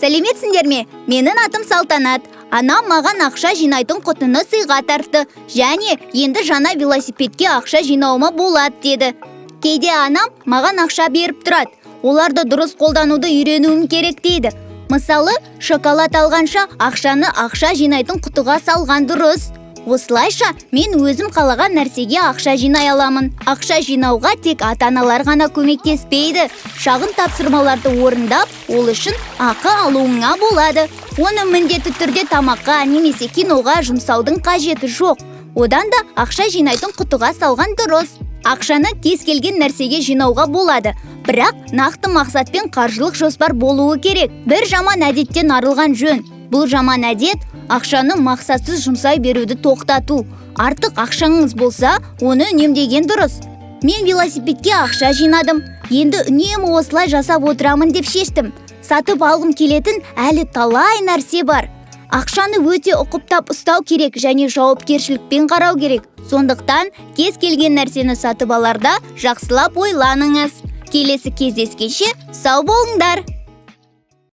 Сәлеметсіңдер ме? Менің атым Салтанат. Анам маған ақша жинайтын құтыны сыйға тартты және енді жаңа велосипедке ақша жинауыма болады деді. Кейде анам маған ақша беріп тұрады. Оларды дұрыс қолдануды үйренуім керек дейді. Мысалы, шоколад алғанша ақшаны ақша жинайтын құтыға салған дұрыс. Осылайша мен өзім қалаған нәрсеге ақша жинай аламын. Ақша жинауға тек ата-аналар ғана көмектеспейді. Шағын тапсырмаларды орындап, ол үшін ақы алуыңа болады. Оны міндетті түрде тамаққа немесе киноға жұмсаудың қажеті жоқ. Одан да ақша жинайтын құтыға салған дұрыс. Ақшаны кез келген нәрсеге жинауға болады. Бірақ нақты мақсатпен қаржылық жоспар болуы керек. Бір жаман әдеттен арылған жөн. Бұл жаман әдет ақшаны мақсатсыз жұмсай беруді тоқтату. Артық ақшаңыз болса, оны үнемдеген дұрыс. Мен велосипедке ақша жинадым. Енді үнемі осылай жасап отырамын деп шештім. Сатып алғым келетін әлі талай нәрсе бар. Ақшаны өте ұқыптап ұстау керек және жауапкершілікпен қарау керек. Сондықтан кез келген нәрсені сатып аларда жақсылап ойланыңыз. Келесі кездескенше сау болыңдар.